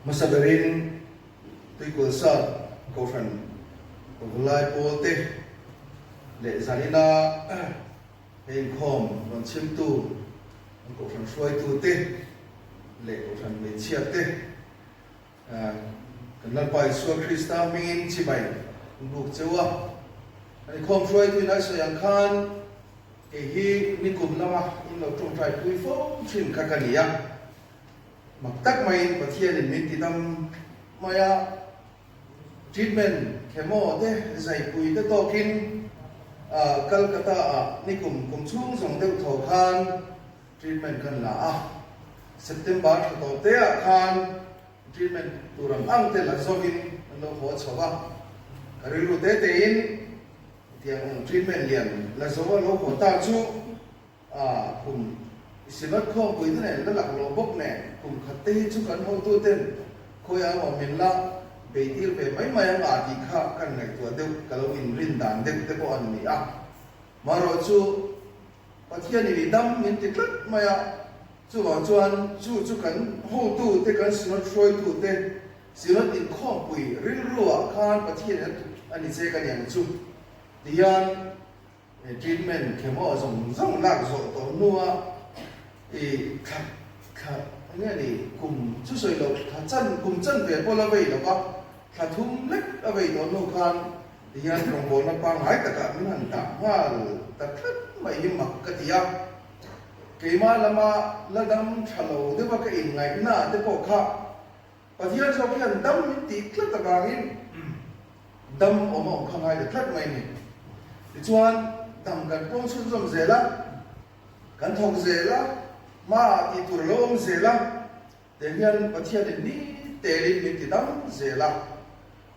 Hmasa berin Tuikual Sap Kohhran Pavulai pawl te leh zanina he inkhawm rawn chhimtu an Kohhran hruaitu te leh Kohhran hmeichhia te Kan Lalpa Isua Krista hmingin chibai an buk cheu a. Kan inkhawm hruaitu in a sawi ang khan kei hi nikum lama in lo tawngtai pui fo thin kha ka ni a. Mak tak maiin Pathianin min ti dam mai a, treatment chemo te zaipui te tawkin Calcutta ah nikum kum chhung zawng deuh thaw khan treatment kan la a, September thla tawh te ah khan treatment tur ang ang te la zawin an lo haw chho a, ka rilru te te in hetiang ang treatment lian la zo a lo haw ta chu A kum Synod khawmpui te nen la lak lo bawk nen kum khat te hi chu kan hotu ten khawi a maw min la beitir ve mai mai ang a tih kha kan ngaihtuah deuh ka lo inrin dan deuh te pawh an ni a. Marawh chu Pathianin i dam min ti tlat mai a, chuvang chuan chu chu kan hotu te kan Synod hruaitu te Synod inkhawmpui rilru ah khan Pathianin a tuk a ni che ka ni ang chu tihian He treatment chemo zawng zawng lak zawh tawh hnua i thla thla eng nge ni kum chu sawi loh thla chan kum chan ve pawh la vei lo va, thla thum lek a vei tawh hnu khan tihian rawngbawlna pangngai takah min han dah nghal ta tlat mai hi mak ka ti a. Keimah lama la dam tha lo deuha ka inngaihna te pawh kha Pathian zawk hian dam min tih tlat avangin dam awm a awm kha ngai ta tlat mai a ni. Tichuan, dam kan pawng chhunzawm zel a, kan thawk zel a, hmaah tih tur a lo awm zel a, tiang hian Pathianin ni telin min ti dam zel a,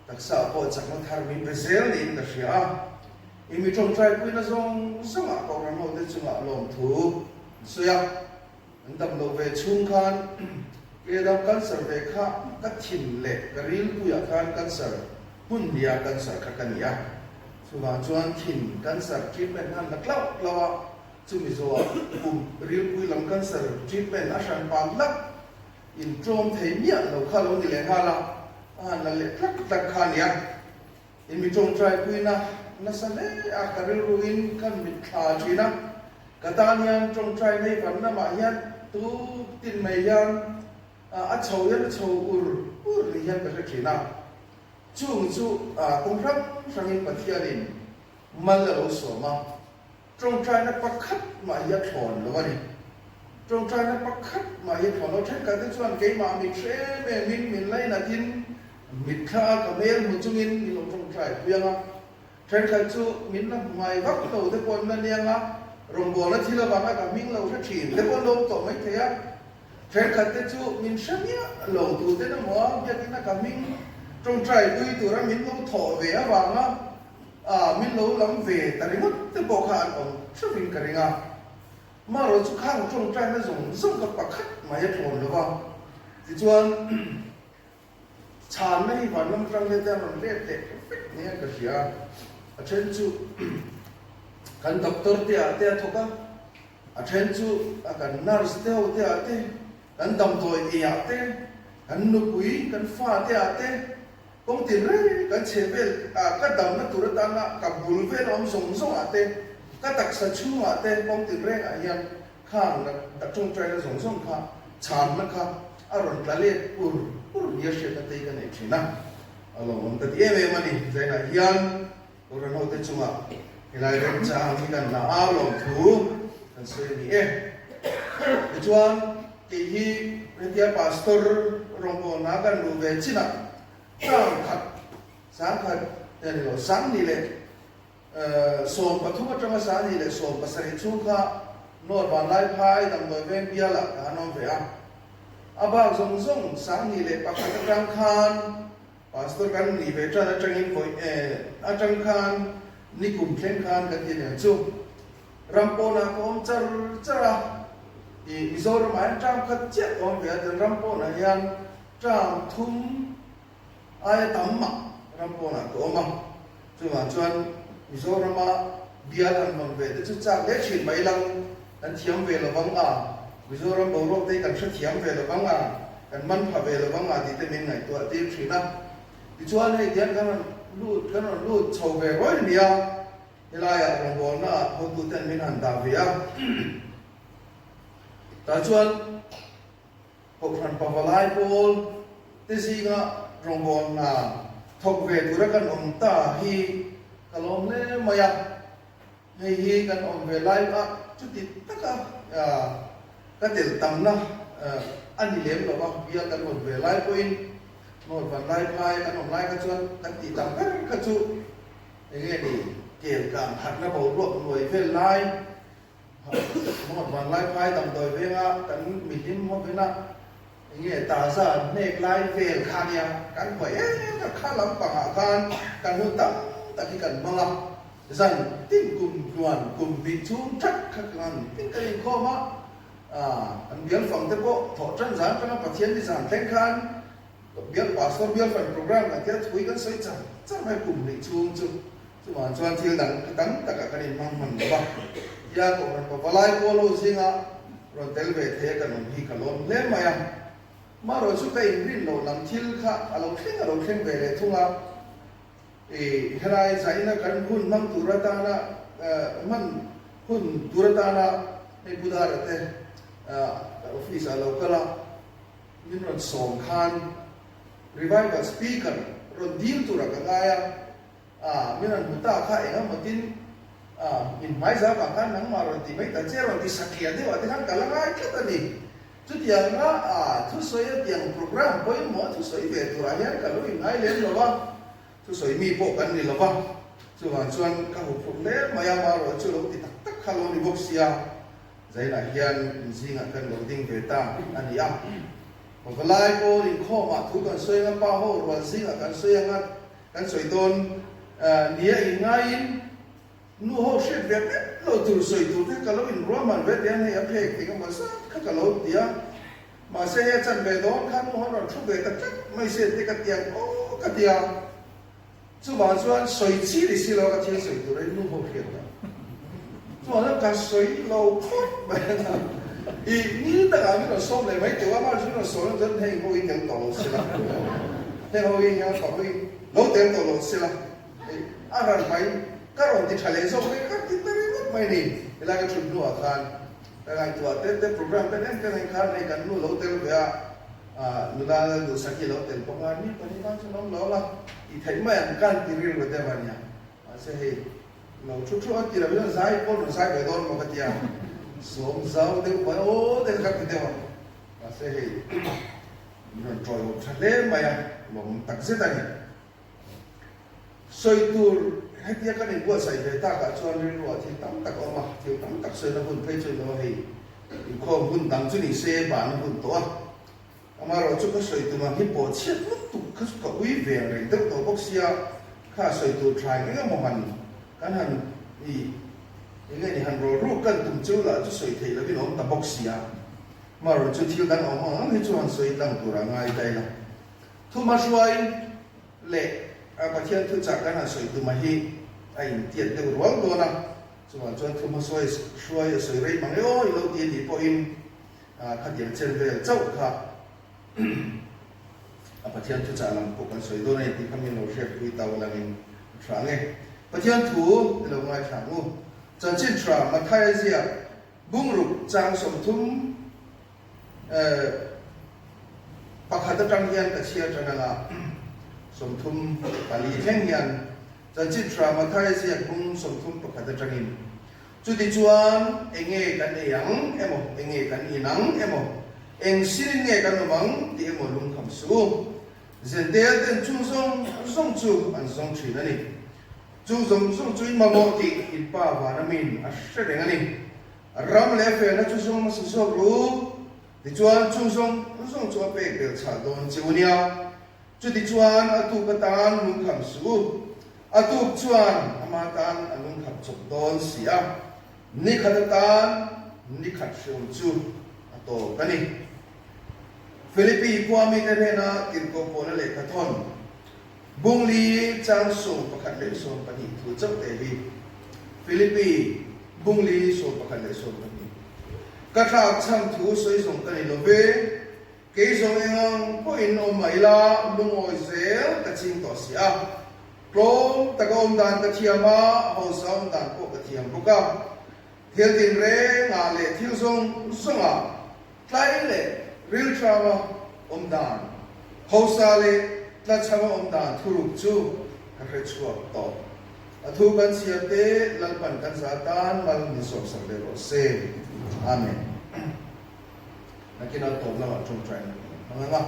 taksa pawh chakna thar min pe zel niin ka hria a. I mi tawngtaipuina zawng zawngah Kohhran hote chungah lawmthu an sawi a. An dam loh ve chhung khan Kedam cancer ve kha ka thin leh ka rilpuiah khan cancer hmun hniha cancer kha ka ni a. Chuvang chuan thin cancer treatment han la tlauh tlauh a, chumi zawhah kum rilpui lam cancer treatment a hran pah lak intlawm thei miah lo kha lo ni leh nghal a, a han la leh tlak tlak kha a ni a. I mi tawngtaipuina nasa hle a, ka rilruin ka mitthla thin a, ka tan hian tawngtai nei van lamah hian tu tin mai hian a chho hian a chho ur ur ni hian ka hre thin a. Chung chu kawng hrang hrangin Pathianin mal a lo sawm a. Tawngtaina pakhat mah hi a thlawn lo a ni. Tawngtaina pakhat mah hi a thlawn lo. Thenkhat te chuan keimah mit hre em em in min lainatin mitthla a ka hmel hmu chungin min lo tawngtai pui ang a. Thenkhat chu min la hmu ngai vak lo te pawh an la niang a, rawngbawlna thil avanga ka hming lo hre thin te pawh an lo awm tawh mai thei a. Thenkhat te chu min hre miah lo tu ten emaw a biakina ka hming tawngtai pui tura min lo thawh ve avanga A, min lo lam ve ta ringawt te pawh kha an awm theuhin ka ring a. Marawh chu khang tawngtaina zawng zawng kha pakhat mai a thlawn lo va. Tichuan, chhanna hi vanlam atang hian te a rawn let leh vek nia ka hria a. A then chu kan doctor te ah te a thawk a, a then chu kan nurse te ho te ah te, kan damdawi ei ah te, kan nupui, kan fa te ah te, Kawng tin reng kan chhe vel a, ka damna tur atana ka bul vel awm zawng zawng ah te, ka taksa chhung ah te kawng tin reng ah hian khang na tawngtaina zawng zawng kha chhanna kha a rawn tla let ur ur nia hriatna te hi ka nei thin a, a lawmawm ka ti em em a ni. Zainah hian Kohhran hote chungah helai remchang hi kan la a lawmthu kan sawi a ni e. Tichuan kei hi hetia pastor rawngbawlna kan luh ve chinah tang khat, sangkhat e ni lo, sanghnih leh 13 atanga 2017 chhung kha North Vanlaiphai damdawi veng bialah ka han awm ve a. A bak zawng zawng 2001 atang khan Pastor kan nih ve tan atangin vawi atang khan nikum thleng khan kan ti aniang chu. Ram pawnah ka awm char char a, ih Mizoramah hian term khat chiah ka awm ve a, tin ram pawnah hian term thum aia tam mah ram pawnah ka awm a. Chuvang chuan Mizorama bial han vawn ve te chu chak hle thin mai lang, kan thiam ve lovang a, Mizoram boruak te hi kan hrethiam ve lovang a. kan man pha ve lovang a tih te min ngaihtuah tir thin a. Tichuan hei tiang kan rawn lut kan rawn lut chho ve ruai ni a, helaiah rawngbawlna ah hotuten min han dah ve a. Tah chuan Kohhran pavalai pawl te zinga rawngbawlna thawk ve tura kan awm ta hi ka lawm hle mai a. Hei hi kan awm ve lai a chuti taka ka tel tamna a ni lem lo va, bial kan awm ve lai pawhin North Vanlaiphai kan awm lai kha chuan kan tih tam ber kha chu eng nge ni kel kang harhna boruak nuai vel lai North Vanlaiphai damdawi venga kan mihlim hovina eng nge taza an hnek lai vel kha nia kan huai em a, kha lampangah khan kan hun tam tak hi kan hmang a. Zan tin kum hnuan kum hnih chhung that kha kan tin kan inkhawm a, an bial fang te pawh thawh tan zan atanga Pathian ni zan thleng khan bial pastor bial fan program kan tia thui kan sawi char char mai kum hnih chhung chu chuvang chuan thil dang tam takah kan inhmang hman lo va, tia Kohhran Pavalai pawl ho zinga rawn tel ve thei a kan awm hi ka lawm hle mai a, marawh chu ka inrin loh lam thil kha a lo thleng a lo thleng ve leh thung a. I helai zaina kan hun hmang tur atana hman hun tur atana hei Pu Dara te office ah lo kal a, min rawn sawm khan revival speaker rawn dil turah ka ngai a, min rawn hmu ta kha eng emaw tin min hmai zau vang khan nangmah rawn ti mai ta che rawn ti satliah deuh ah te khan ka la ngai tlat a ni. Chutianga thusawi a tiang program pawimawh thusawi ve turah hian ka lo inngai lem lo va, thusawi mi pawh kan ni lo va, chuvang chuan ka huphurh hle mai a, marawh chu lo ti tak tak kha lo ni bawk sia, Zainah hian in zingah kan lo ding ve ta a ni a. Pavalai pawl inkhawmah thu kan sawi anga, pa ho rual zingah kan sawi anga kan sawi dawn nia inngaiin, Nu ho hriat ve vek lo tur sawi tur te ka lo inruahman ve tiang hei a phek eng emaw zat kha ka lo ti a, mahse hei a chan ve dawn khan nu ho rawn thu ve ta tlat mai se te ka ti ang aw ka ti a, chuvang chuan sawi chi ni si lo ka thil sawi tur hi nu ho hriat dan chuvang chuan ka sawi lo phawt mai a, i ni takah min rawn sawm leh mai teuh a, mahse min rawn sawm em chuan heng ho hi tel tawh lo se la, heng ho hi heng ho hi lo tel tawh lo se la. Hei a ran mai ka rawn ti tha leh zawk mai ka ti ta ringawt mai ni. Helai ka thut hnuah khan ka ngaihtuah te te program te nen ka nei khan hei kan nu lo tel ve a, ah nula Duhsaki lo tel bawk a, ni pahnih tan chuan awm lo la tih theih mai ang kan ti rilru deuh a nia. Mahse hei lo thu thu a ti lo hian zai pawn rawn zai ve dawn maw ka tia, sawm zau deuh mai aw te kha ka ti deuh a. Mahse hei min rawn tawihawm tha hle mai a, lawmawm takzet a ni. Sawi tur hetia kan inbuatsaih ve takah chuan rilruah thil tam tak a awm a, thil tam tak sawina hun phei chu ilo hei inkhawm hun dang chu ni se bahna hun tawh a, amaherawh chu ka sawi tum ang hi pawh chhiat lutuk kha chu ka ui ve ang reng deuh tawh bawk sia, kha sawi tur tha eng emaw han kan han i eng nge ni han rawl ruk kan tum chu lah chu sawi theih lovin a awm ta bawk sia, amaherawh chu thil dang a awm ang ang hi chu han sawi tlang tur a ngai ta ila. Thuma hruai leh Pathian thuchah kan han sawi tuma hi a intiat deuh rual dawn a, chuvang chuan thuma sawi hruai a sawi rei mang e aw i lo ti a nih pawhin khatiang chen vel chauh kha a Pathian thuchah lam pawh kan sawi dawn a ni tih kha min lo hriatpui tau langin a tha ang e. Pathian thu i lo ngaithla ang u. Chanchin tha Mathaia ziak bungruk chang 30 Pakhat atang hian ka chhiar tan anga 34 thleng hian Chanchin Tha Mathaia ziak bung 31 atangin chutichuan enge kan ei ang emaw, enge kan in ang emaw, eng sinin nge kan awm ang tih emaw lungkham suh u. Zentel ten chung zawng zawng chu an zawng thin a ni. Chung zawng zawng chu in mamawh tih in Pa vana min a hre reng a ni. Ram leh felna chu zawng hmasa zawk ru, tichuan chung zawng zawng chu a pek belh chhah dawn che u nia. Chutichuan a tuk atan lungkham suh u, a tuk chuan ama tan a lungkham chawp dawn si a, ni khat atan ni khat hreawm chu a tawp a ni. Philippi khua mite hnena tirhkoh pawhna lehkha thawn Bungli chang 11 leh 12 thu chauh te hi Philippi Bungli 11 leh 12. Ka thlak chham thu sawi zawng ka ni lo ve. Kei zawng engang pawhin awm mah ila lungawi zel ka ching tawh si a. Tlawm taka awm dan ka thiam a, hausa awm dan pawh ka thiam bawk a. Thil tinrengah leh thil zawng zawngah tlai leh rilṭama awm dan, hausa leh tlachhama awm dan thuruk chu ka hre chhuak tawh. A thu kan chhiar te Lalpan kan za tan mal min sawmsak leh rawh se. Amen. Nakin a tawp lamah ṭawngṭaina kan hmang ang a.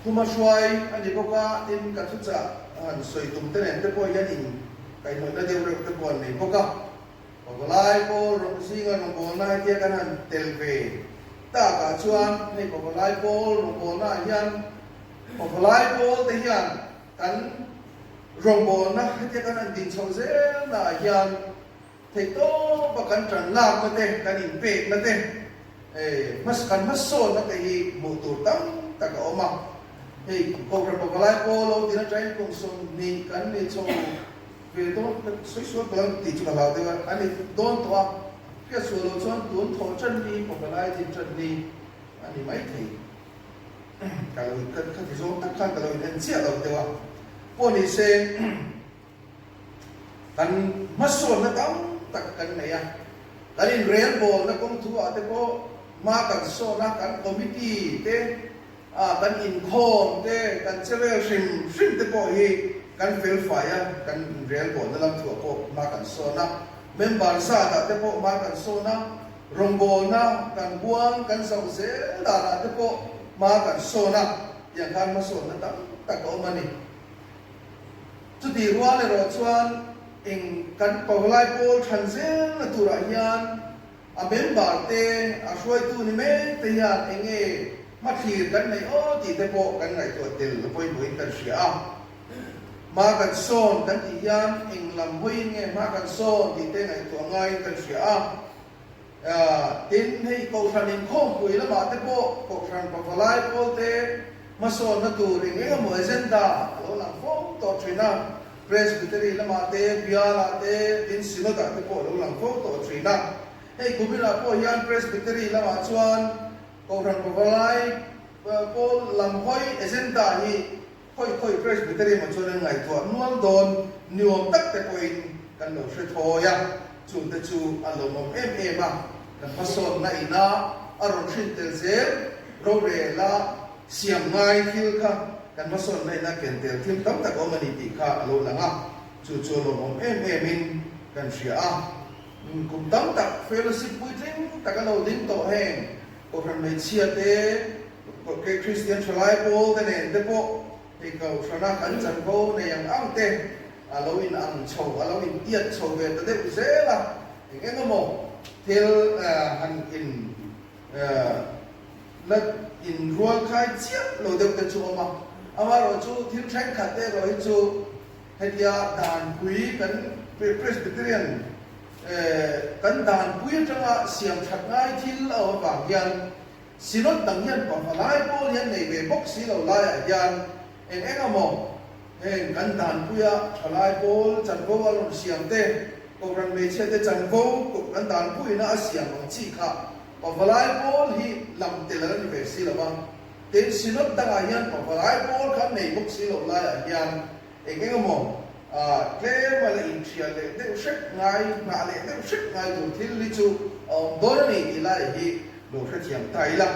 Thuma hruai a ni bawk a, tin ka thuchah han sawi tum te nen te pawh hian in kaihhnawihna deuh reuh te pawh an nei bawk a. Pavalai pawl zinga rawngbawlna hetia kan han tel ve takah chuan hei pavalai pawl rawngbawlna ah hian pavalai pawl te hian kan rawngbawlna hetia kan han din chhoh zelna ah hian Theihtawpa kan ṭan lakna te, kan inpekna te, kan hmasawnna te hi hmuh tur tam tak a awm a. Hei Kohhran Pavalai pawl lo tin aṭangin kum 20 kan ni chho ve dawn, ka sawi sual tawh ang tih chu ka hlau deuh a, a ni dawn tawh a. Hriat sual loh chuan tun thawh ṭan ni Pavalai din ṭan ni a ni maithei. Ka lo, ka ti zawng tak khan ka lo inhen chiah lo deuh a. Pawh ni se. Kan hmasawnna tam tak kan nei a, kan inrelbawlna kawng thu ah te pawh hma kan sawn a, kan committee te, kan inkhawm te, kan che vel hrim hrim te pawh hi kan felfai a, kan inrelbawlna lam thu ah pawh hma kan sawn a, member zat ah te pawh hma kan sawn a, rawngbawlna kan huang kan zauh zel dan ah te pawh hma kan sawn a, tiang khan hmasawnna tam tak a awm a ni. Chutih rual erawh chuan eng kan pavalai pawl than zelna turah hian a member te, a hruaitu ni mek te hian eng nge hmathlir kan neih aw tih te pawh kan ngaihtuah tel a pawimawhin kan hria a. Hma kan sawn kan tih hian eng lam hawiin nge hma kan sawn tih te ngaihtuah ngaiin kan hria a. Tin, hei Kohhran inkhawmpui lamah te pawh Kohhran pavalai pawl te hmasawnna tur eng eng emaw agenda a lo lang fo tawh thin a, Presbytery lamah te, Bialah te, tin Synod-ah te pawh a lo lang fo tawh thin a. Hei kuminah pawh hian Presbytery lamah chuan Kohhran pavalai pawl lam hawi agenda hi Khawi khawi Presbytery emaw chuan an ngaihtuah nual dawn ni awm tak te pawhin kan lo hre thawi a, chungte chu a lawmawm em em a, kan hmasawnna ina a rawn hrin tel zel rorela siam ngai thil kha kan hmasawnna ina ken tel thil tam tak a awm a ni tih kha a lo lang a, chu chu a lawmawm em em in kan hria a. Kum tam tak fellowship puitling tak a lo ding tawh heng Kohhran hmeichhia te, Kristian thalai pawl te nen te pawh hei Kohhrana kan chanvo nei ang ang te a lo in ang chho, a lo in tiat chho ve ta deuh zel a, eng eng emaw thil han in la in rual khai chiah lo deuh te chu awm a. Amaherawhchu thil thenkhat te erawh hi chu hetia danpui kan Presbyterian Kan danpui atanga siam that ngai thil a awm avang hian Synod dang hian pavalai pawl hian nei ve bawk si lo laiah hian eng eng emaw heng kan danpuia thalai pawl chanvo a rawn siam te, Kohhran hmeichhia te chanvo kan danpuina a siam ang chi kha pavalai pawl hi lam tel a la ni ve si lo va. Tin, Synod dangah hian pavalai pawl kha nei bawk si lo laiah hian Eng eng emaw tlem a la inthial leh deuh hrep ngai, nghah leh deuh hrep ngai tur thil hi chu a awm dawn a ni tih lai hi lo hrethiam ta ila.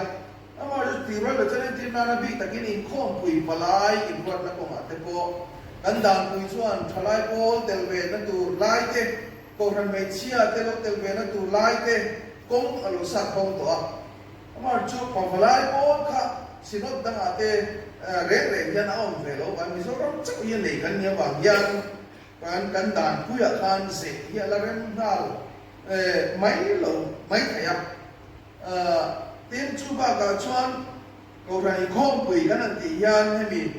Amaherawhchu tih rual loh chuan entir nana bik takin inkhawmpui palai inruatna kawngah te pawh kan danpui chuan thalai pawl tel ve na tur lai te, kohhran hmeichhia te lo tel ve na tur lai te kawng a lo sat hawng tawh a. Amar chu pavalai pawl kha Synod dangah te reng reng hian a awm ve lo kan Mizoram chauh hi a nei kan nih avang hian kan kan danpuiah khan zeh hi a la rem nghal mai lo mai thei a. Tin, chu bakah chuan Kohhran inkhawmpui kan han tih hian hemi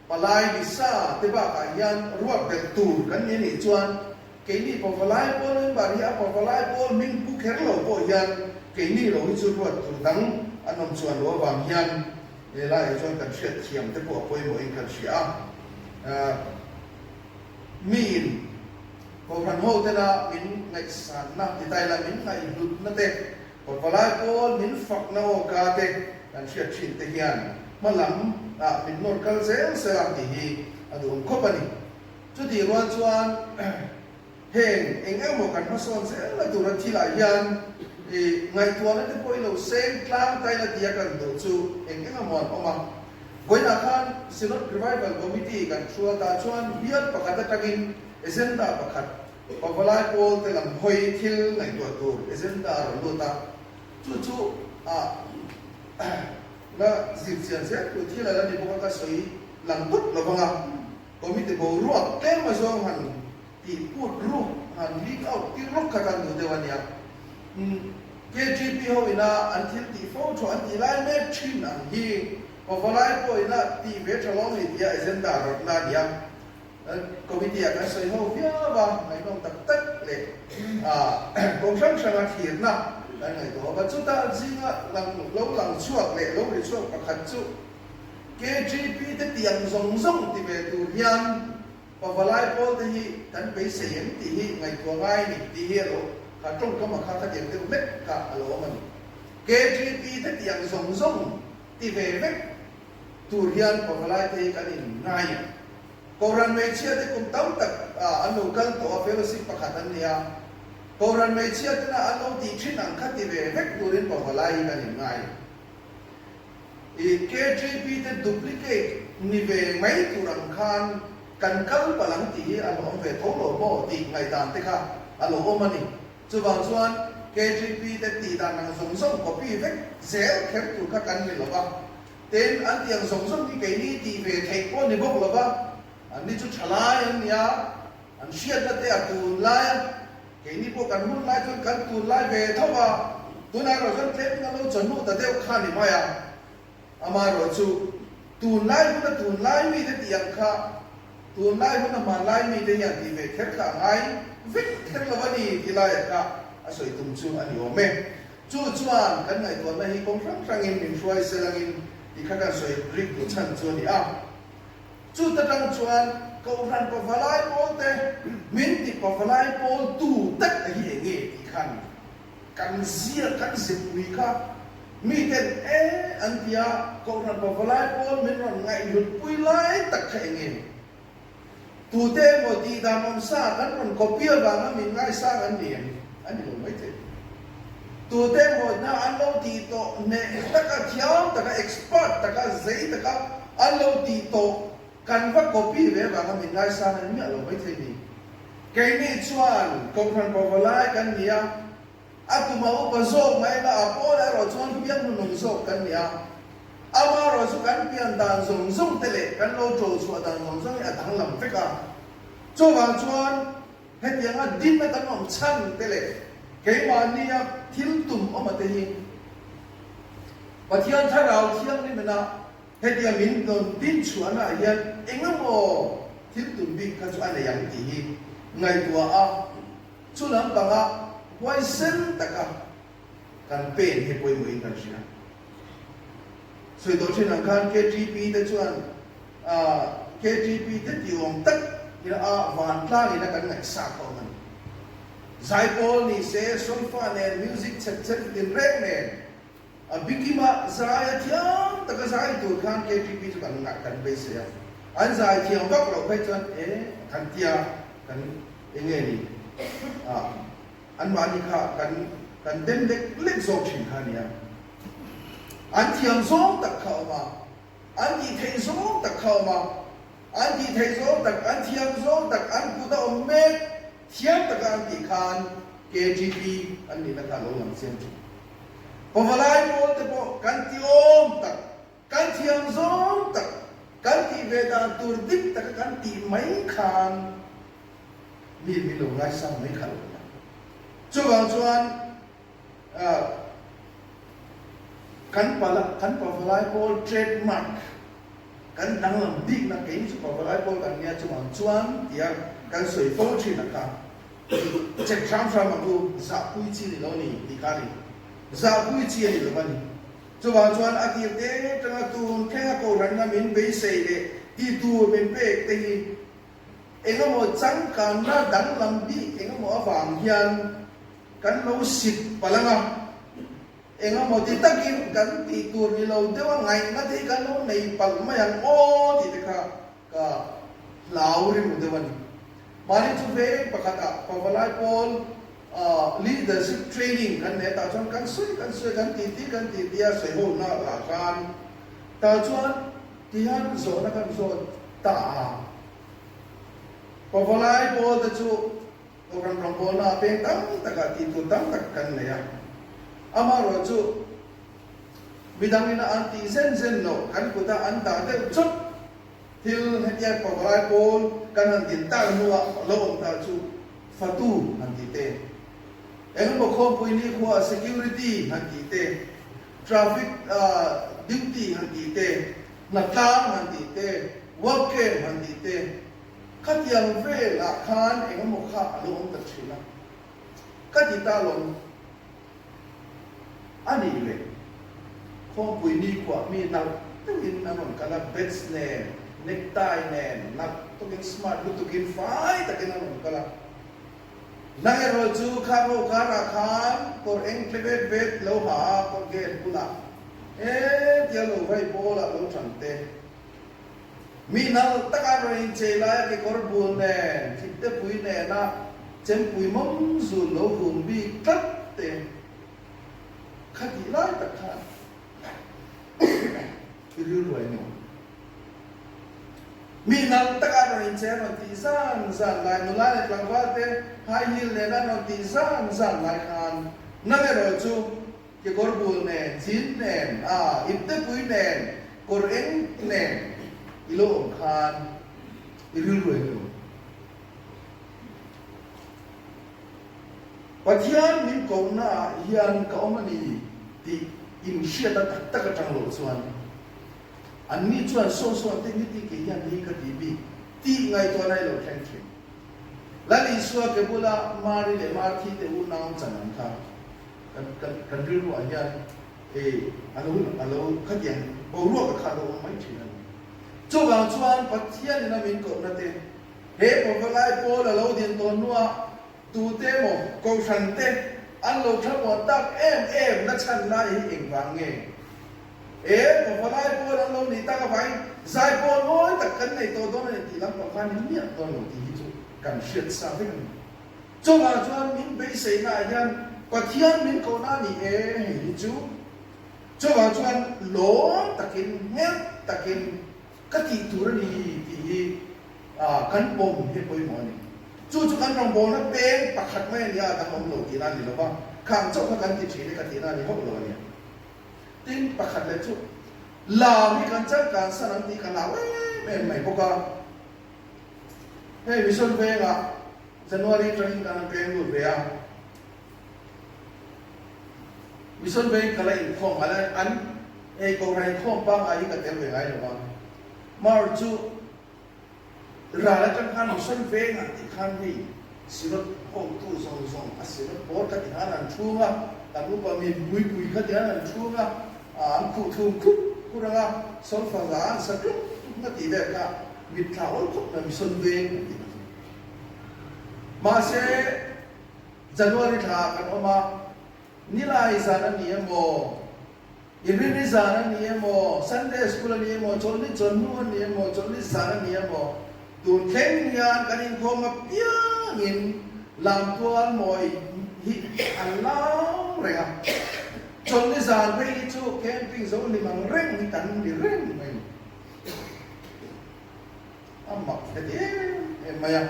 Palai Misa te bakah hian ruat belh tur kan ni anih chuan keini Pavalai pawl member hi a Pavalai pawl hming pu kher lo pawh hian keini lo hi chu ruat tur dang an awm chuan lo avang hian he laiah chuan kan hriat thiam te pawh a pawimawhin kan hria a. Miin Kohhran ho tena min ngaihsanna ti ta ila min ngaihhlutna te Pavalai pawl min fakna awka te. kan hriat thin te hian hma lam ah min nawr kal zel sela tih hi a duhawm khawp a ni. Chutih rual chuan heng eng emaw kan hmasawn zel na tura thilah hian i ngaihtuahna te pawh i lo seng tlang taina tia kan duh chu eng eng emaw an awm a. Vawiinah khan Synod Revival Committee kan thu a, tah chuan bial pakhat atangin agenda pakhat Pavalai pawl te lam hawi thil ngaihtuah tur agenda a rawn lut a, chu chu ah la zir chian zel tur thil a la ni bawk a, ka sawi lang tawp lo vang a, committee boruak tlem azawng han tih put ruk han leak out tir rawk kha kan duh deuh a nia. Umm KTP ho ina an thil tih fo thu an tih lai mek thin ang hi Pavalai pawh ina tih ve tha lawm ni tia agenda rawtna a nia. Committee ah kan sawi ho viau a, ngaihnawm tak tak leh kawng hrang hranga thlirna kan ngaihtuah a. Chuta zinga lang lo lang chhuak leh lo ri chhuak pakhat chu KTP te tiang zawng zawng ti ve tur hian Pavalai pawl te hi kan beisei em tih hi ngaihtuah ngai a ni tih hi a lo kha tawngkam a kha kha tiang deuh hlek kha a lo awm a ni. KTP te tiang zawng zawng ti ve vek tur hian pavalai te hi kan in ngai em. Kohhran hmeichhia te kum tam tak ah an lo kal tawh a fellowship pakhat an ni a, Kohhran hmeichhia tena an lo tih thin ang kha ti ve vek turin pavalai hi kan in ngai em. I KTP te duplicate ni ve mai tur ang khan kan kal palh ang tih hi a lo awm ve tho lo maw tih ngaihdan te kha a lo awm a ni. Chuvang chuan KTP te tih dan ang zawng zawng copy vek zel kher tur kha kan ni lo va, tin an tih ang zawng zawng hi keini tih ve theih pawh ni bawk lo va, an ni chu thalai an nia, an hriatna te a tunlai a. Keini pawh kan hun lai chuan kan tun lai ve tho a, tunah erawh chuan tlemin a lo chawhnu ta deuh kha ni mai a. Amaherawh chu tunlai huna tunlai mite tih ang kha tunlai huna hmanlai mite hian tih ve kher kha a ngai vek kher lo a ni ti laiah kha a sawi tum chu a ni awm e. Chu chuan kan ngaihtuahna hi kawng hrang hrangin min hruai selangin tih kha kan sawi rik duh chhan chu a ni a. Chuta tang chuan Kohhran pavalai pawl te min ti pavalai pawl tu tak a hi eng nge tih khan kan zia kan zepui kha mi ten e an ti a, Kohhran pavalai pawl min rawn ngaihhlut pui lai tak kha eng nge? Tute emaw tih dan awm sa kan rawn copy avanga min ngaisang an ni em? A ni lo maithei. Tute emaw hna an lo tih tawh hneh taka, thiam taka, expert taka, zei taka an lo tih tawh kan va copy ve avanga min ngaisang a ni miah lo maithei ni. Keini chuan Kohhran Pavalai kan ni a, a tuma upa zawk mai la a pawl erawh chuan piang hnunung zawk kan ni a. Amaherawh chu kan pian dan zawng zawng te leh kan lo ṭo chhuah dan zawng zawng hi a danglam vek a. Chuvang chuan Hetianga dinna kan awm chhan te leh keimahnia thil tum awm te hi Pathian Thlarau Thianghlimina hetia min rawn din chhuahnaah hian engemaw thil tum bik kha chu a nei ang tih hi ngaihtuah a, chu lampanga huaisen taka kan pen hi pawimawhin kan hria. Sawi tawh thin ang khan KTP te chuan KTP te tih awm tak ila a vantlang ina kan ngaihsak a awm a ni. Zaipawl ni se, solfa nen, music chhet chhet tinreng nen a bikima zai a thiam taka zai tur khan KTP chu kan ngaih kan beisei a. An zai thiam vak loh phei chuan e kan tia kan enge ni ah Anmahni kha kan kan dem lek lek zawk thin kha a nia. An thiam zawng tak kha a awm a, an tih theih zawng tak kha a awm a, an tih theih zawng tak, an thiam zawng tak, an kut a awm mek thiam taka an tih khan KGP an nihna kha a lo lang chiang thin. Pavalai pawl te pawh kan ti awm tak, kan thiam zawng tak, kan tih ve dan tur dik taka kan tih mai khan, Mi min lo ngaisang mai kha lo nia. Chuvang chuan kan pala kan pavalai pawl trade mark kan danglam bikna keini chu pavalai pawl kan nia chuvang chuan tia kan sawi fo thin a kha check hram hram ang u zahpui chi ni lo ni tih kha a ni. Zahpui chi a ni lo a ni. Chuvang chuan a tir te tanga tun thlenga kohhranna min beisei leh ti tur min pek te hi Engemaw changkanna danglam bik engemaw avang hian kan lo sit palh ang a. Engemaw ti takin kan tih tur ni lo deuh a ngaihna te hi kan lo nei palh mai ang aw tih te kha ka hlau rilru deuh a ni. Mahni chu veng pakhatah pavalai pawl leadership training kan nei a tah chuan kan sawi kan sawi kan titi kan titi a sawi ho na ah khan tah chuan tihian zawhna kan zawt ta a. Pavalai pawl te chu Kohhran rawngbawlna ah peng tam takah tih tur tam tak kan nei a. Amaherawh chu midang ina an tih zen zen loh kan kuta an dah deuh chawp thil hetia pavalai pawl kan han din tak hnuah lo awm ta chu fatu han tih te, engemaw khawmpui nikhua security han tih te, traffic duty han tih te, hnatlang han tih te, work camp han tih te, Khatiang velah khan engemaw kha a lo awm ta thin a, ka ti ta lawm. A nih leh, Khawmpui nikhuah mi nalh deuhin an rawn kal a, bats nen, necktie nen, nalh tawkin smart lutukin fai takin an rawn kal a. Nang erawh chu khang ho karah khan kawr eng tle vet vet lo ha a, kawr gate bulah he tia lo vai bawlah lo tang te. Mi nalh taka rawn inchei laia kekawr bul nen, thiptepui nena chempui mawm zun lo hum bik tlat te kha tih lai tak khan i rilru a inawm. Mi nalh taka rawn inchei a rawn tih zan zan lai, nula leh tlangval te high heel nena rawn tih zan zan lai khan nang erawh chu Kekawr bul nen, jean nen, a iptepui nen, kawr eng nen i lo awm khan i rilru eng lo. Pathian min kohna ah hian ka awm a ni tih inhriatna tak tak atang loh chuan anni chuan saw saw an tih ni kei hian hei ka ti bik tih ngaihtuahna i lo thleng thin. Lal Isua ke bula Mari leh Marthi te unau chan ang kha. Kan kan kan rilruah hian e a lo a lo khatiang boruak a kha a lo awm mai thin a ni. Chuvang chuan Pathian in a min kohna te, he pawvalai pawl a lo din tawh hnuah tute emaw kohhran te an lo thlamuan tak em em na chhan lai hi engvang nge? E pawvalai pawl an lo nih tak avangin zai pawl mawi tak kan nei tawh dawn a ni tih lampang khan in miah dawn lo tih hi chu kan hriat sa vek a ni. Chuvang chuan min beiseina ah hian Pathian min kohna a ni e hei hi chu. Chuvang chuan lawm takin, nghet takin ka tih tur a ni tih hi kan pawm hi a pawimawh a ni. Chu chu kan rawngbawlna peng pakhat mai a ni a, a dang awm lo tihna a ni lo va, khang chauh kha kan ti thin e ka tihna a ni hauh lo a nia. Tin, pakhat leh chu lam hi kan changkan san ang tih ka hlau em em mai bawk a. Hei Mission Vengah January atangin kan han peng lut ve a, Mission Veng ka la inkhawm ngai lai, an hei Kohhran inkhawm pangngai hi ka tel ve ngai lo va, March chu ral atang khan Mission Vengah tih khan hei Synod hotu zawng zawng a Synod Board kha ti khan an chhung a, kan upa min pui pui kha ti khan an chhung a, an khuh thum khup khur ang a, solfa za an sa tluk tluk na tih vel kha mitthla awl khawp mai Mission Veng an tih kha chu. Mahse, January thla ah kan awm a, Nilai zan a ni emaw, Irini zan a ni emaw, Sunday school a ni emaw, Chawlhni chawlhnu a ni emaw, Chawlhni zan a ni emaw, tun thleng hian kan inkhawm apiangin lamtual mawi hi an lam reng a. Chawlhni zan phei hi chu camping zo hlim ang reng hi kan ni reng mai. A mak heti em em mai a.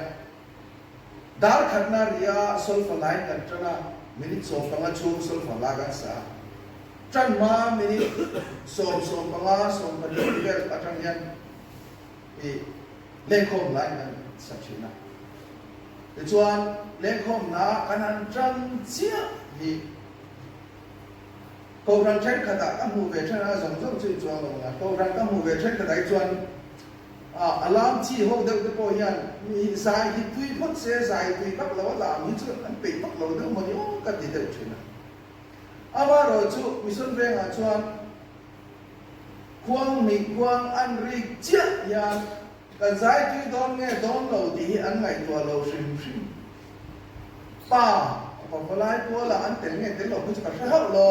Dar khatna ria solfa lain kan tan a, minute 15 chhung solfa la kan sa a. Tan hma minute sawm 15, 12 vel atang hian i lengkhawm lain kan sa thin a. Tichuan lengkhawmna kan han tan chiah hi Kohhran thenkhatah ka hmuh ve then a, zawng zawng chu i chuang lo ang a, Kohhran ka hmuh ve thenkhatah hi chuan a lam chi ho deuh te pawh hian mi hi zai hi tui phawt se, zai tui vak lo a lam hi chu an peih vak lo deuh mawni aw ka ti deuh thin a. Amaherawh chu Mission Vengah chuan khuang hnih khuang an rik chiah hian kan zai tui dawn nge dawn lo tih hi an ngaihtuah lo hrim hrim. Pa, a pavalai pualah an tel nge tel lo kha chu ka hre hauh lo.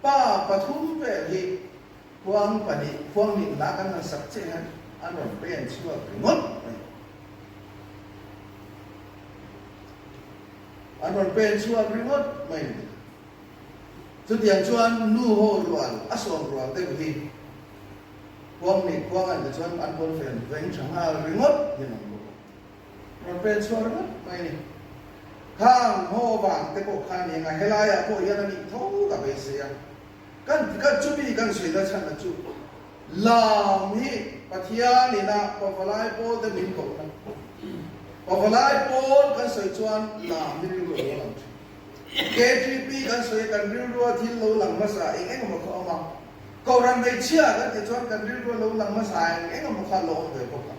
Pa pathum vel hi khuang pahnih, khuang hnih hla kan han sak chiah hian an rawn pen chhuak ringawt mai. An rawn pen chhuak ringawt mai. Chutiang chuan nu ho rual a sawm rual deuh hi khuang hnih khuang an ti chuan an pawn fen veng tha nghal ringawt hian an bawk a. Rawn pen chhuak ringawt mai a ni. Khang haw vang te pawh kha a ni ang a, helaiah pawh hian a nih tho ka beisei a. Kan kan chumi kan sawi na chhan a chu lam hi Pathian ina pavalai pawl te min kohna. Pavalai pawl kan sawi chuan lam hi rilru a lo lang thin. KTP kan sawi a kan rilrua thil lo lang hmasa eng eng emaw kha a awm a. Kohhran hmeichhia kan tih chuan kan rilrua lo lang hmasa eng eng emaw kha a lo awm ve bawk a.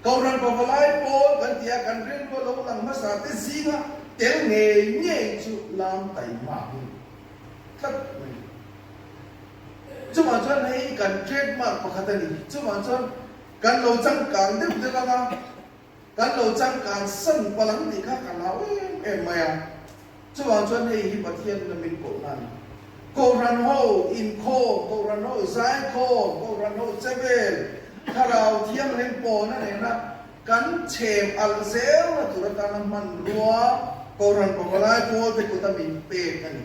Kohhran pavalai pawl kan ti a, kan rilru a lo lang hmasa te zinga tel ngei ngei chu lam taima hi tlat mai a ni. Chuvang chuan hei kan trademark pakhat a ni. Chuvang chuan kan lo changkang deuh deuh ang a, kan lo changkang san palh ang tih kha ka hlau em em mai a. Chuvang chuan hei hi Pathian na min kohna a ni. Kohhran ho inkhawm, Kohhran ho zaikhawm, Kohhran ho chevel, Thlarau Thianghlim pawna nena kan chhem alh zelna tur atana hmanrua Kohhran pavalai pawlte kuta min pek a ni.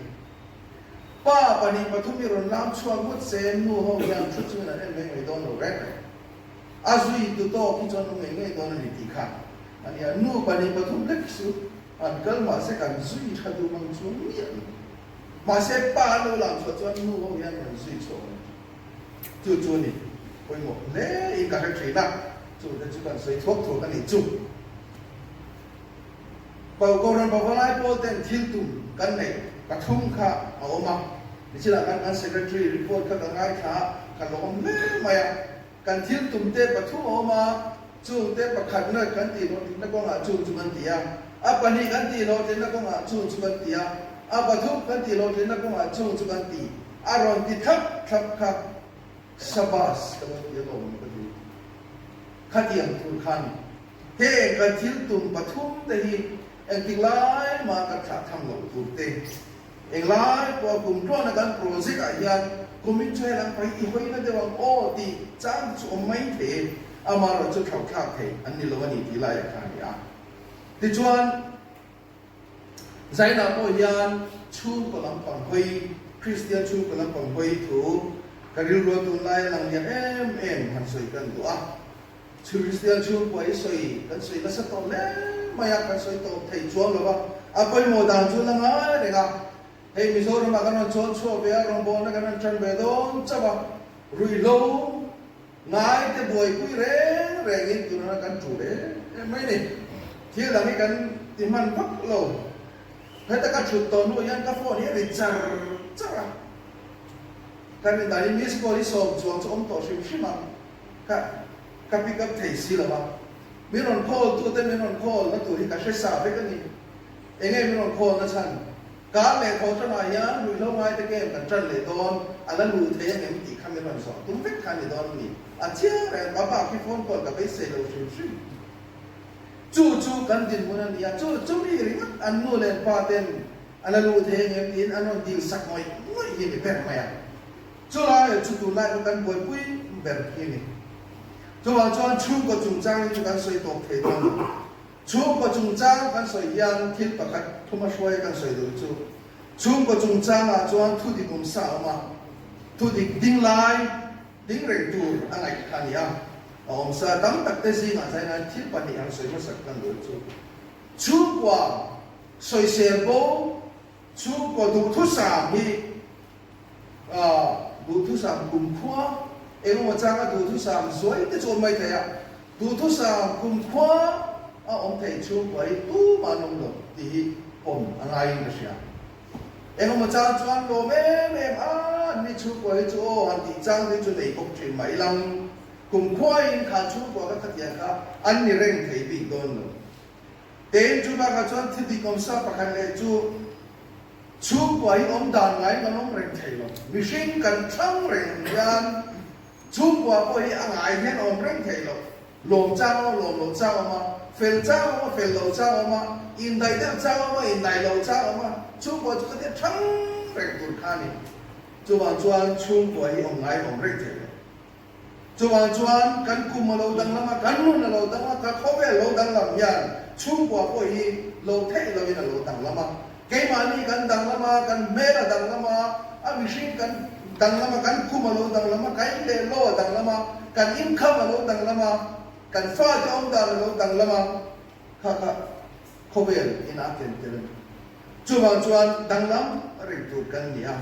Pa 2 3 i rawn lam chhuak ngawt se nu ho hian thu chungin an en mai mai dawn lo reng reng. A zui tu tawk hi chuan awm ngei ngei dawn a ni tih kha a nia. Nu 2 3 lek chu An kal mahse kan zui tha duh mang chuang miah lo. Mahse pa an lo lang chhuah chuan nu ho hian rawn zui chhuah awm thin. Chu chu a ni pawimawh hle in ka hre thin a, chu te chu kan sawi thuak thuak a nih chu. Kohhran Pavalai pawl ten thil tum kan neih pathum kha a awm a, nichinah khan kan secretary report kha ka ngaithla a, ka lawm hle mai a. Kan thil tum te pathum a awm a, chung te pakhatna kan tih hlawhtlinna kawngah chung chu kan ti a, a pahnih kan tih hlawhtlinna kawngah chung chu kan ti a, a pathum kan tih hlawhtlinna kawngah chung chu kan ti. A rawn ti thlap thlap kha Sabas ka lo ti alawm ka ti. Khatiang tur khan heng kan thil tum pathum te hi engtik lai mah kan thlah tham loh tur te Englai pawh kum tluana kan project ah hian kumin chu helam pahi i hawina deuh ang aw tih chang chu awm mai thei e, amaherawh chu thlauhthlak thei an ni lo a ni tih laiah kha a ni a. Tichuan, Zainah pawh hian chhungkaw lampang hawi, Kristian chhungkaw lampang hawi thu ka rilrual tunlai a lang lian em em han sawi kan duh a. Kristian chhungkua i sawi kan sawi nasa tawh hle mai a, kan sawi tawp thei chuang lo va, a pawimawh dan chu la ngai reng a. Hei Mizoramah kan rawn chuan chhuah ve a, rawngbawlna kan rawn ṭan ve dawn chauh a, ruihhlo ngai te buaipui reng rengin tunah kan ṭul em em mai a ni. Thil dang hi kan ti hman vak lo. Heta ka ṭhut tawh hnu hian ka phone hi a ri char char a, ka rin dan hi miss call hi sawm chuang chu awm tawh hrim hrim ang. Ka ka pick up thei si lo a, min rawn call tu te min rawn call na tur hi ka hre sa vek a ni. Enge min rawn call na chhan? Kar leh thaw tanah hian ruihhlo ngai te kem kan tan leh dawn, a la luh thei ang em tih kha min rawn zawh tum vek kha a ni dawn a ni. A chiang reng, ka bak hi phone call ka beisei lo hrim hrim. Chu chu kan dinhmun a ni a, chu chu mi ringawt an nu leh an pa ten a la luh thei ang em tiin an rawn dil sak ngawih ngawih hi a ni ber mai a. Chulai chu tunlai chu kan buaipui ber khi a ni. Chuvang chuan chhungkaw chungchang hi chu kan sawi tawp thei dawn lo. Chhungkaw chungchang kan sawi hian thil pakhat thuma hruai kan sawi duh chu chhungkaw chungchangah chuan thu dik awm sa a awm a, thu dik ding lai ding reng tur a ngaih kha a ni a. A awm sa tam tak te zingah zainain thil pahnih han sawi hmasak kan duh chu chhungkua sawisel bo, chhungkaw duhthusam hi Duhthusam kumkhua engemaw changa duhthusam zuai te chu awm mai thei a, duhthusam kumkhua a awm thei chhungkua hi tumah an awm lo tih hi pawm a ngaiin ka hria. Engemaw chang chuan lawm em em a, anni chhungkua hi chu aw han tih chang te chu nei bawk thin mai lang, kumkhuain kha chhungkua kha khatiang kha an ni reng thei bik dawn lo. Tein chu bakah chuan thil dik awmsa pakhat leh chu Chhungkua hi awm dan ngaiin kan awm reng thei lo. Mihring kan thlang reng ang hian chhungkua pawh hi a ngai hian a awm reng thei lo. Lawm chang awm a, lawm lo chang awm a, fel chang awm a, fel lo chang awm a, indaih deuh chang awm a, indaih lo chang awm a, chhungkua chu ka tia thlang reng tur kha a ni. Chuvang chuan chhungkua hi awm ngai awm reng thei lo. Chuvang chuan kan kum a lo danglam a, kan nun a lo dang a, ka khawvel lo danglam hian chhungkua pawh hi lo theih loin a lo danglam a. Keimahni kan danglam a, kan hmel a danglam a, a mihring kan danglam a, kan kum a lo danglam a, kan in leh lo a danglam a, kan income a lo danglam a, kan fate awmdan a lo danglam a, kha kha khawvel in a ken tel a ni. Chuvang chuan danglam reng tur kan ni a,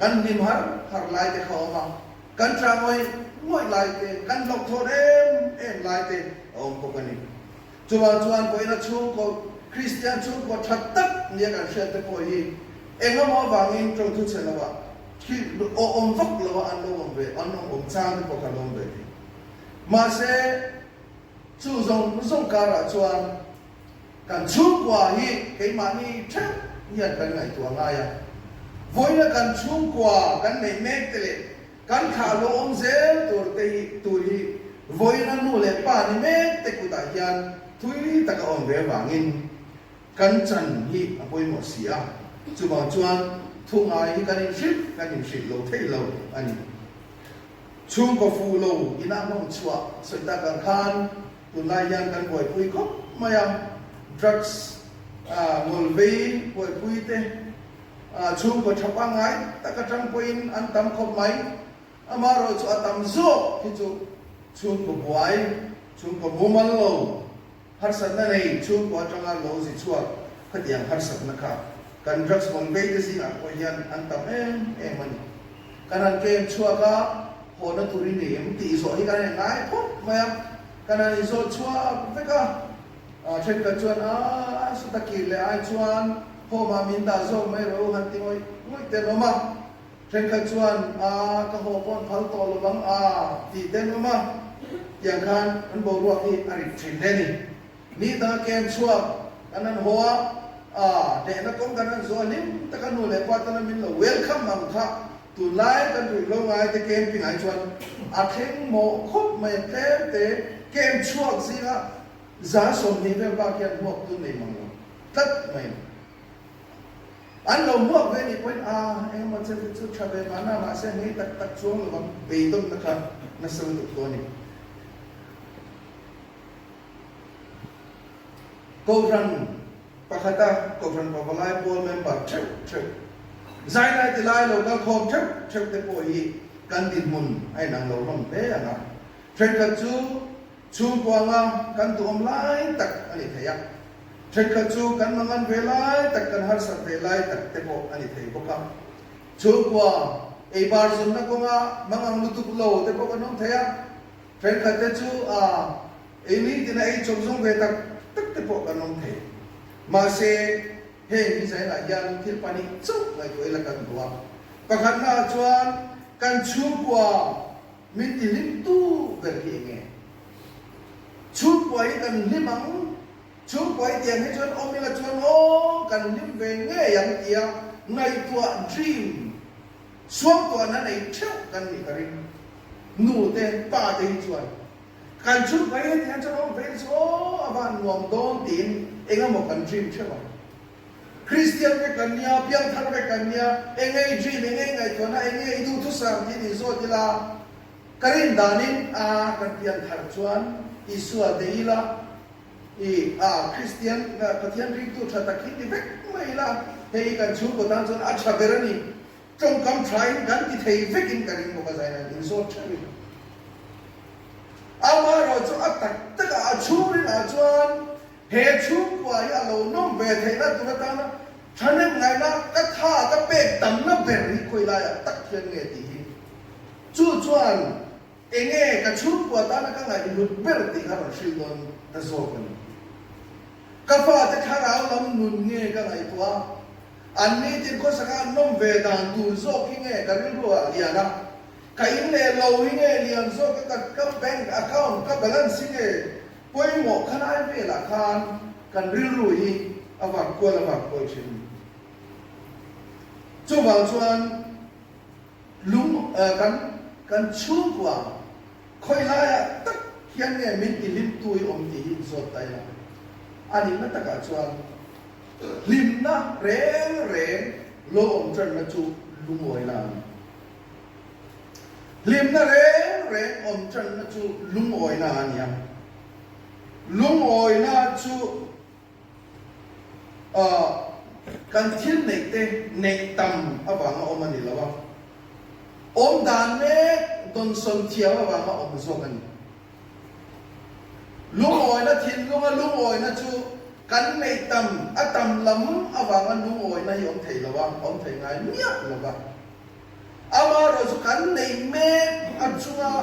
kan hlim har har lai te kha a awm a, kan tla ngawih ngawih lai te, kan hlauhthawn em em lai te a awm bawk a ni. Chuvang chuan vawiina chhungkaw Kristian chhungkaw tha tak nia kan hriat te pawh hi engemaw avangin tawngthu chhe lovah khi awm vak lovah an lo awm ve, an awm awm chang te pawh kha an awm ve thei. Mahse, chu zawng zawng karah chuan kan chhungkua hi keimahni theuh hian kan ngaihtuah ngai a. Vawiina kan chhungkua kan neih mek te leh Kan thlah lo awm zel tur te hi tur hi vawiina nu leh pa ni mek te kutah hian thui tak a awm ve avangin kan chan hi a pawimawh si a, chuvang chuan thu ngai hi kan inhrilh kan inhrilh lo thei lo a ni. Chhungkaw fuh lo inah hmang chhuah sawi tak ang khan tunlai hian kan buaipui khawp mai a, drugs ngawlvei buaipui te, Chhungkaw tha pangngai tak atang pawhin an tam khawp mai. Amaherawh chu a tam zawk hi chu chhungkaw buai, chhungkaw mumal lo, harsatna nei chhungkaw atanga lo zi chhuak khatiang harsatna kha kan drugs hmang vei te zingah pawh hian an tam em em a ni. Kan han kem chhuak a, hawhna tur i nei em tih zawh hi kan en ngai phawt mai a, kan han inzawt chhuak vek a. Thenkhat chuan, A, sawta kir leh ai chuan home ah min dah zawk mai rawh u han ti ngawih ngawih te an awm a. Thenkhat chuan, A, ka haw pawh an phal tawh lo vang a tih te an awm a. Tiang khan an boruak hi a rit thin hle a ni. Ni danga kem chhuak kan han haw a, a, hnehna kawng kan han zawh a hlim taka nu leh pa tana min lo welcome ang kha tunlai kan ruihhlo ngai te camping ah hi chuan a thleng mawh khawp mai a tlem te kem chhuak zinga 20% vel bak hian hmuak tu nei mang lo tlat mai. An lo hmuak ve nih pawhin a engemaw chen te chu tha ve mahna mahse ngei tak tak chuang lovang beidawnna kha nasa lutuk tawh a ni. Kohhran pakhata Kohhran Pavalai Pawl member theuh theuh, zai lai ti lai lo kal khawm theuh theuh te pawh hi kan dinhmun a inang lo hlawm hle ang a. Thenkhat chu Chhungkuanga kan duhawm lai tak a ni thei a, thenkhat chu kan mangan ve lai tak, kan harsat ve lai tak te pawh a ni thei bawk a. Chhungkua ei bar zunna kawnga mangang lutuk lo te pawh kan awm thei a, thenkhat te chu a ei nitin a ei chawp zawng ve tak tak te pawh kan awm thei. Mahse, heng design-ah hian thil pahnih chauh ngaihtuah ila kan duh a. Pakhatnaah chuan kan chhungkua Min ti hlim tu ber hi enge? Chhungkua hi kan hlim ang, chhungkua hi tiang hi chuan awm ila chuan aw kan hlim ve ngei ang tia ngaihtuah dream suangtuahna nei theuh kan nih ka ring. Nu te, pa te hi chuan kan chhungkua hi hetiang chuan awm ve ila chu aw a van nuam dawn tiin engemaw kan dream theuh ang. Kristian vek kan nia, piangthar vek kan nia, enge i dream, enge i ngaihtuahna, enge i duhthusam tiin inzawt ila, ka rin danin a kan piangthar chuan Isua dei ila, i a Kristian, Pathian ringtu tha tak hi ti vek mai ila, hei hi kan chhungkaw tan chuan a tha ber a ni. Tawngkam thain kan ti thei vekin ka ring bawk a, zain an inzawt theuh ila. Amaherawhchu a tak takah a chhungrinah chuan He chhungkua hi a lo nawm ve theihna tur atana thahnem ngaihna ka tha ka pek tamna ber hi khawi laiah tak hian nge tih hi chu chuan enge ka chhungkua tana ka ngaihhlut ber tih kha rawn hrilh dawn ta zawk a ni. Ka fate thlarau lam nun nge ka ngaihtuah a, an nitin khawsaka an nawm ve dan tur zawk hi nge ka rilruah lian a, ka in leh lo hi nge lian zawk a, ka bank account ka balance hi nge Pawimawh khalai velah khan kan rilru hi a vak kual a vak kual thin. Chuvang chuan lung kan kan chhungkua khawi laiah tak hian nge min ti hlimtu hi awm tih hi inzawt ta ila. A nihna takah chuan hlimna reng reng lo awm tanna chu lungawi la a ni. Hlimna reng reng awm tanna chu lungawina a ni a. Lungawina chu kan thil neih te neih tam avanga awm a ni lo a, awm dan mek dawnsawn thiam avanga awm zawk a ni. Lungawina thinlunga lungawina chu kan neih tam a tam lam avanga lungawina hi awm thei lo a, awm thei ngai miah lo va. Amaherawh chu kan neih mek a chunga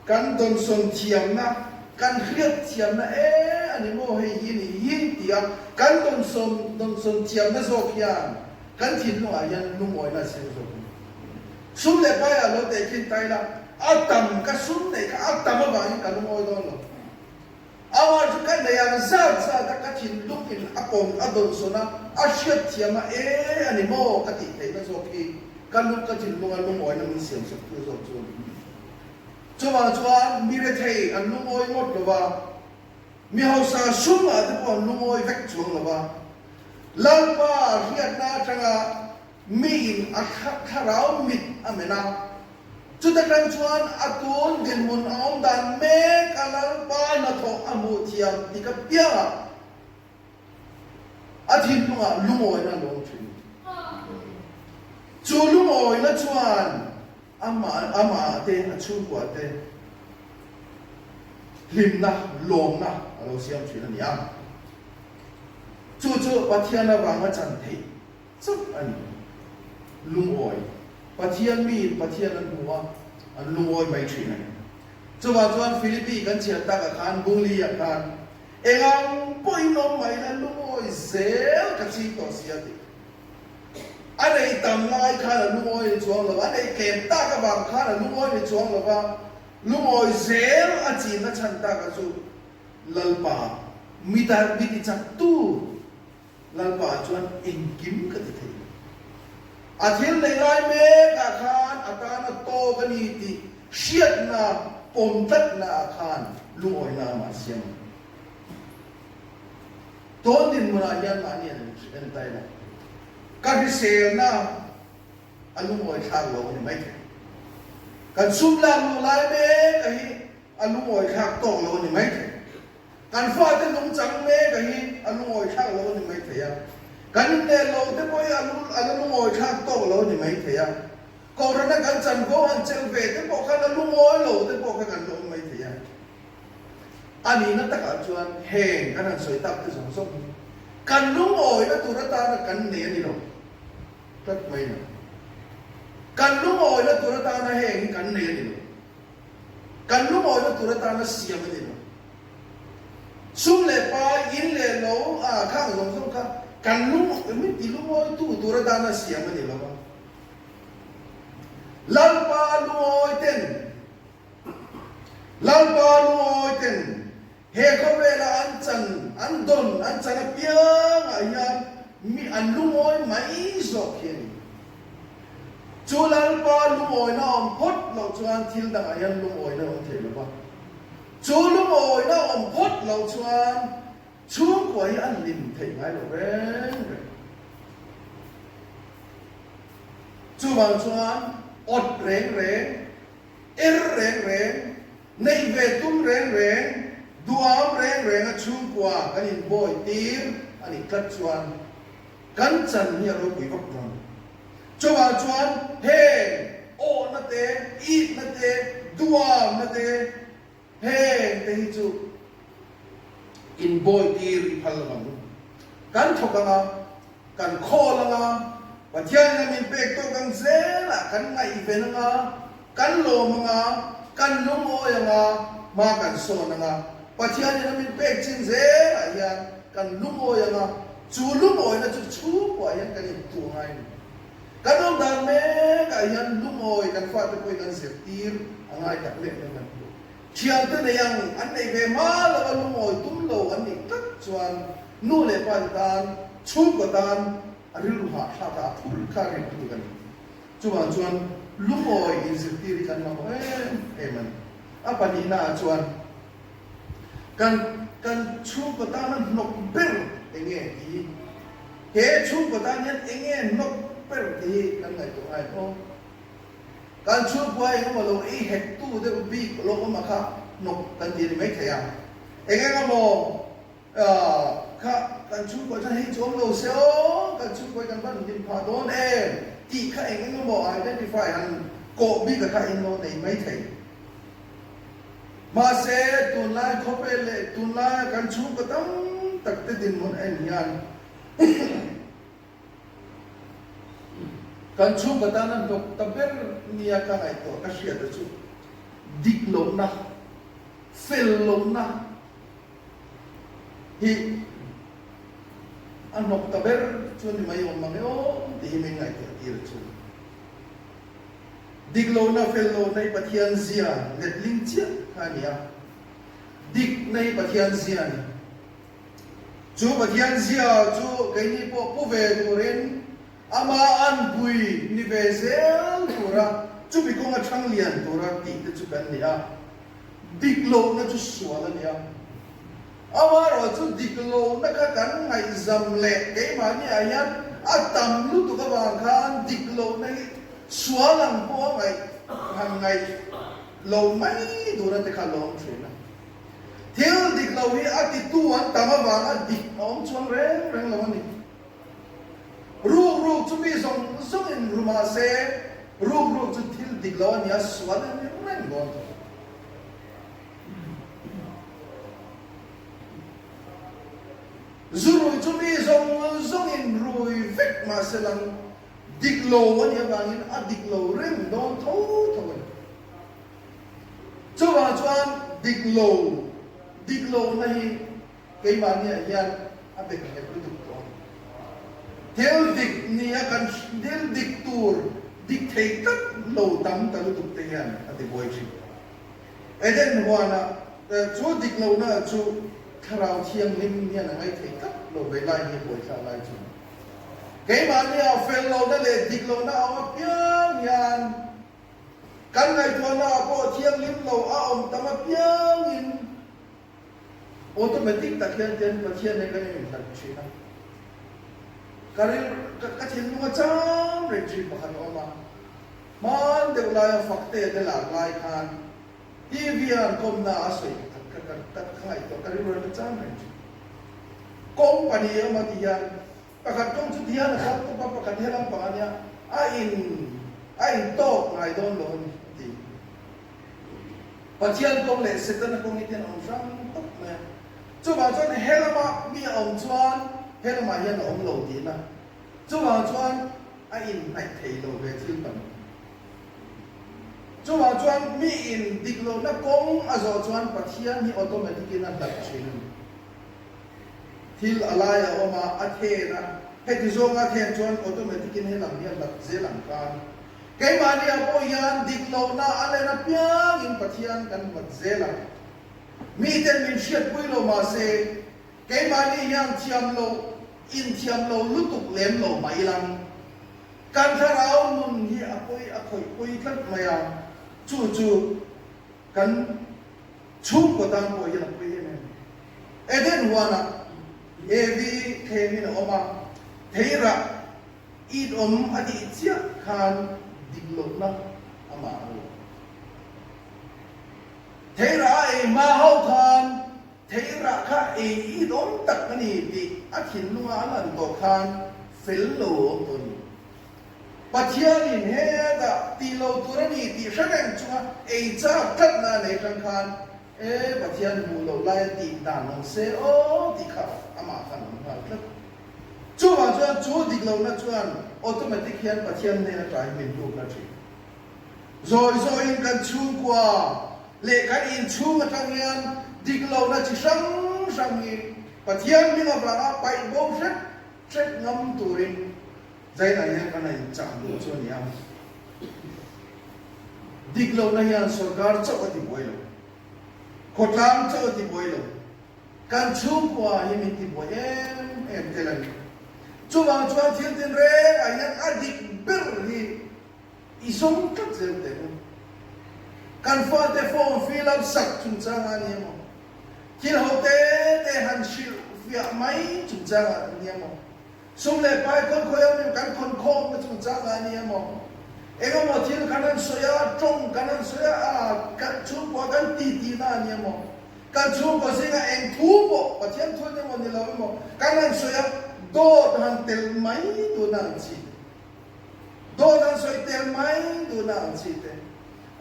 kan dawnsawn thiamna, kan hriat thiamna e a ni maw hei hi nih hi tia kan dawnsawn dawnsawn thiamna zawk hian kan thinlungah hian lungawina a siam zawk a ni. Sum leh paiah lo tehkhin ta ila, a tam ka sum neih kha a tam avangin ka lungawi dawn lo. Amah chu ka nei ang zat zat a, ka thinlung in a kawm a dawnsawn a, a hriat thiam a, e a ni maw ka tih theihna zawk hi ka lu ka thinlunga lungawina min siam sak tu zawk chu a ni. Chuvang chuan mi rethei an lungawi ngawt lo va, mi hausa sum ah te pawh an lungawi vek chuang lo va, Lalpa hriatna atanga Miin a thlarau mit a men a, chuta tang chuan a tun dinhmun a awm dan mek a Lalpa hnathawh a hmuh thiam ti ka piang a, a thinlungah lungawina a lawm thin. Chu lungawina chuan amah amah te a chhungkua te hlimna, lawmna a lo siam thin a ni a. Chu chu Pathian avanga chan theih Chauh a ni. Lungawi. Pathian miin Pathian an hmu a, an lungawi mai thin a ni. Chuvang chuan Philippi kan chhiar takah khan Bungli-ah khan engang pawhin awm mai ila lungawi zel ka ching tawh si a tih. A nei tam lai khan a lungawi ni chuang lo, a nei tlem tak avang khan a lungawi ni chuang lo va, lungawi zel a chinna chhan taka chu Lalpa mi tichaktu Lalpa chuan engkim ka ti thei lo. A thil nei lai mekah khan a tana tawk a ni tih hriatna pawm tlatna ah khan lungawina amah siam a ni. Tawn dinhmunah hian mahni an entai lo. Ka hriselna a lungawi thlak lo a ni maithei. Kan sum lak luh lai mek a hi a lungawi thlak tawk lo a ni maithei. Kan fate nungchang mek a hi a lungawi thlak lo a ni mai thei a, kan inneh lo te pawh hi a la lungawi thlak tawk lo a ni mai thei a, Kohhrana kan chanvo han chelh ve te pawh kha la lungawi lo te pawh kha kan la awm mai thei a. A nihna takah chuan heng kan han sawi tak te zawng zawng hi kan lungawina tur atana kan nei a ni lo tlat mai lo. Kan lungawina tur atana heng hi kan nei a ni lo. Kan lungawina tur atana siam a ni lo. Sum leh pai, in leh lo, a khang zawng zawng kha kan lung, min ti lungawitu tur atana siam a ni lo a. Lalpa lungawi ten, Lalpa lungawi ten he khawvela an chan, an dawn, an chan apiangah hian mi an lungawi mai zawk hi a ni. Chu Lalpa lungawina awm phawt loh chuan thil dangah hian lungawina awm thei lo va. Chu lungawina awm phawt loh chuan chhungkua hi a hlim theih ngai lo reng reng. Chuvang chuan awt reng reng, er reng reng, neih ve tum reng reng, duham reng renga chhungkua kan inbawi tir a nih tlat chuan Kan chan hi a ropui vak dawn. Chuvang chuan heng awhna te, itna te, duamna te, heng te hi chu inbawi tir i phal lo ang. Kan thawk ang a, kan khawl ang a, Pathianin a min pek tawk ang zelah kan ngaihven ang a, kan lawm ang a, kan lungawi ang a, hma kan sawn ang a, Pathianin a min pek chin zelah hian kan lungawi ang a, Chu lungawina chu chhungkuah hian kan intuah ngai a ni. Kan awm dan mekah hian lungawi kan fate pawhin an zirtir a ngai tak leh mai kan hmu. Thiante nei ang an neih ve hma lova lungawi tum lo an nih tlat chuan nu leh pa te tan, chhungkaw tan a rilru hahthlak a, a phur kha a rin lutuk a ni. Chuvang chuan lungawi inzirtir hi kan mamawh em em a ni. A pahnihnaah chuan. Kan kan chhungkaw tana hnawk ber enge tih hi, he chhungkaw tan hian enge hnawk ber tih hi kan ngaihtuah ngai aw. Kan chhungkua eng emaw lo ei hek tu deuh bik lo awm a kha hnawk kan ti a ni maithei a. Eng eng emaw kha kan chhungkua chuan hei chu awm lo se aw, kan chhungkua hi kan van hlim phah dawn em tih kha eng eng emaw identify han kawh bik a kha in lo nei maithei. Mahse tunlai khawvel leh tunlaia kan chhungkaw tam tak te dinhmun en hian Kan chhungkaw tana hnawk ta ber nia ka ngaihtuah ka hriata chu dik lohna, fel lohna hi a hnawk ta ber chu a ni mai awm mang e aw tih hi min ngaihtuah tir a chu. Dik lohna, fel lohna hi Pathian zia letling chiah kha a ni a, dikna hi Pathian zia a ni. Chu Pathian zia chu keini pawh pu ve turin ama anpui ni ve zel tura chumi kawnga thang lian tura tih te chu kan ni a. Dik lohna chu sual a ni a. Amaherawh chu dik lohna kha kan ngaihzam leh keimahni ah hian a tam lutuk avang khan dik lohna hi sual ang pawh a ngaih han ngaih lo mai tura te kha a lawm thin a. Thil dik lo hi a titu an tam avanga dik a awm chuang reng reng lo a ni. Ruk ruk chu mi zawng zawngin ru mah se, ruk ruk chu thil dik lo a ni a, sual a ni reng dawn tho. Zu rui chu mi zawng zawngin rui vek mah se lang dik lo a nih avangin a dik lo reng dawn tho tho a ni. Chuvang chuan dik lo, dik lohna hi keimahniah hian a bet nghet lutuk tawh a ni. Thil dik nia kan thil dik tur dik thei tlat lo tam ta lutuk te hian a ti buai thin. Eden huanah chu dik lohna chu Thlarau Thianghlim hian a ngaih thei tlat lo ve lai hi buaithlak lai chu. Keimahniah fel lohna leh dik lohna a awm apiang hian Kan ngaihtuahnaah pawh thianghlim lo a awm tam apiangin automatic tak hian tian Pathian nen kan inhlat thin a. Ka ril ka thinlung a cham reng thin pakhat a awm a. Hman deuh laia fakte te lak lai khan TV a an kawmna a sawi pakhat kha ka ka ka ngaihtuah ka rilru a cham reng thin. Company a awm a ti hian Pakhat kawng chu tihian a kal tawp a, pakhat hi a lampang a nia, a in a in tawk ngai dawn lo a ni, a ti. Pathian kawng leh Setana kawng hi tian a awm hrang tawp mai a. Chuvang chuan he lama mi a awm chuan he lamah hian a awm lo tihna. Chuvang chuan a inhnaih thei lo ve thil tam. Chuvang chuan mi in dik lohna kawng a zawh chuan Pathian hi automatic in a hlat thin a ni. Thil a lai a awm a, a then a, heti zawnga then chuan automatic in helam hi a hlat zel ang khan. Keimahni ah pawh hian dik lohna a len apiang in Pathian kan hlat zel ang. Miten min hriatpui lo mahse, keimahni hian thiam lo in thiam lo lutuk lem lo mah ilang. Kan thlarau nun hi a pawi a khawih pawi tlat mai a, chu chu kan Chhungkaw tan pawh hian a pui em em. Eden huanah Evi thlemin a awm a, theirah it awm a tih chiah khan dik lohna amah a lo. Theirah a ei hma ho khan theirah kha ei it awm tak a ni tih a thinlunga a lan tawh khan fel lo a awm tawh a ni. Pathianin hetah tih lo tur a ni tih hre reng chunga ei chak tlatna a nei atang khan, E, Pathian hmuh loh laia tih dan awm se aw tih kha amah khan awm nghal tlat. Chuvang chuan chu dik lohna chuan automatic hian Pathian hnen atang hi min hlukna thin. Zawi zawiin kan chhungkua leh kan inchhung atang hian dik lohna chi hrang hrang hi Pathian hming avanga paih bo hrep hrep ngam turin Zainah hian kan a inchah duh chu a ni a, dik lohna hian sorkar chauh a ti buai lo, khawtlang chauh a ti buai lo, kan chhungkua hi min ti buai em em tel a ni. Chuvang chuan thil tinreng ah hian a dik ber hi i zawng tlat zel teh u. Kan fate form fill up sak chungchangah a ni emaw, thil ho te te han hrilh fiah mai chungchangah a ni emaw, Sum leh pai khawn khawi awm in kan khawn khawm na chungchang ah a ni emaw? Engemaw thil kan han sawi a, tawng kan han sawi a, aa kan chhungkua kan ti tihna a ni emaw, kan chhungkua zingah eng thu pawh, Pathian thu ni emaw ni lo emaw, kan han sawi a, dawt han tel mai duhna ang chi te, dawt han sawi tel mai duhna ang chi te,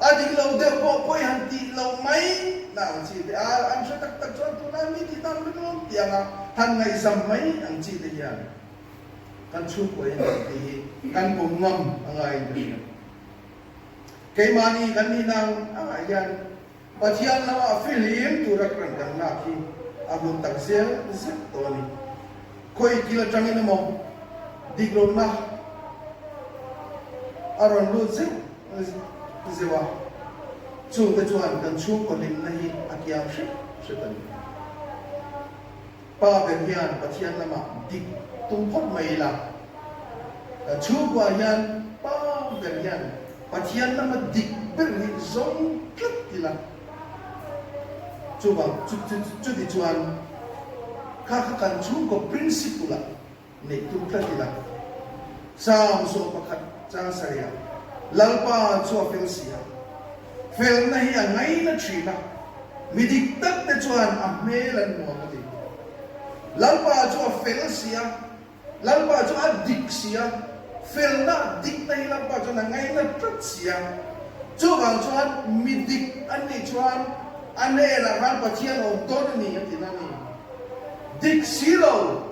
a dik lo deuh pawh pawi han tih loh mai na ang chi te, aa an hre tak tak chuan tunlai mi tih dan vek lo tih anga han ngaihzam mai ang chi te hian. Kan chhungkua in kan tih hi kan pawm ngam a ngaiin ka hria. Keimahni kan nihna ang angah hian Pathian lamah fihlim tura kan kan lak hi a hun tak zel zet tawh a ni. Khawi kil atangin emaw dik lohna a rawn lut zeuh zeuh a, chungte chuan kan chhungkaw hlimna hi a kiang hrep hrep a ni. Pa ber hian Pathian lamah dik tum phawt mai ila, kan chhungkuah hian pa ber hian Pathian lama dik ber hi zawng tlat ila, chuvang chuti chuan kha kha kan chhungkaw principle ah neih tum tlat ila. Psalm 11 chang sarih ah, Lalpa chu a fel si a, felna hi a ngaina thin a, mi dik tak te chuan a hmel an hmu ang a ti. Lalpa chu a fel si a, Lalpa chu a dik si a, felna dikna hi Lalpa chuan a ngaina tlat si a. Chuvang chuan mi dik an nih chuan a hnenah khan Pathian awm dawn a ni a ti na a ni. Dik si lo.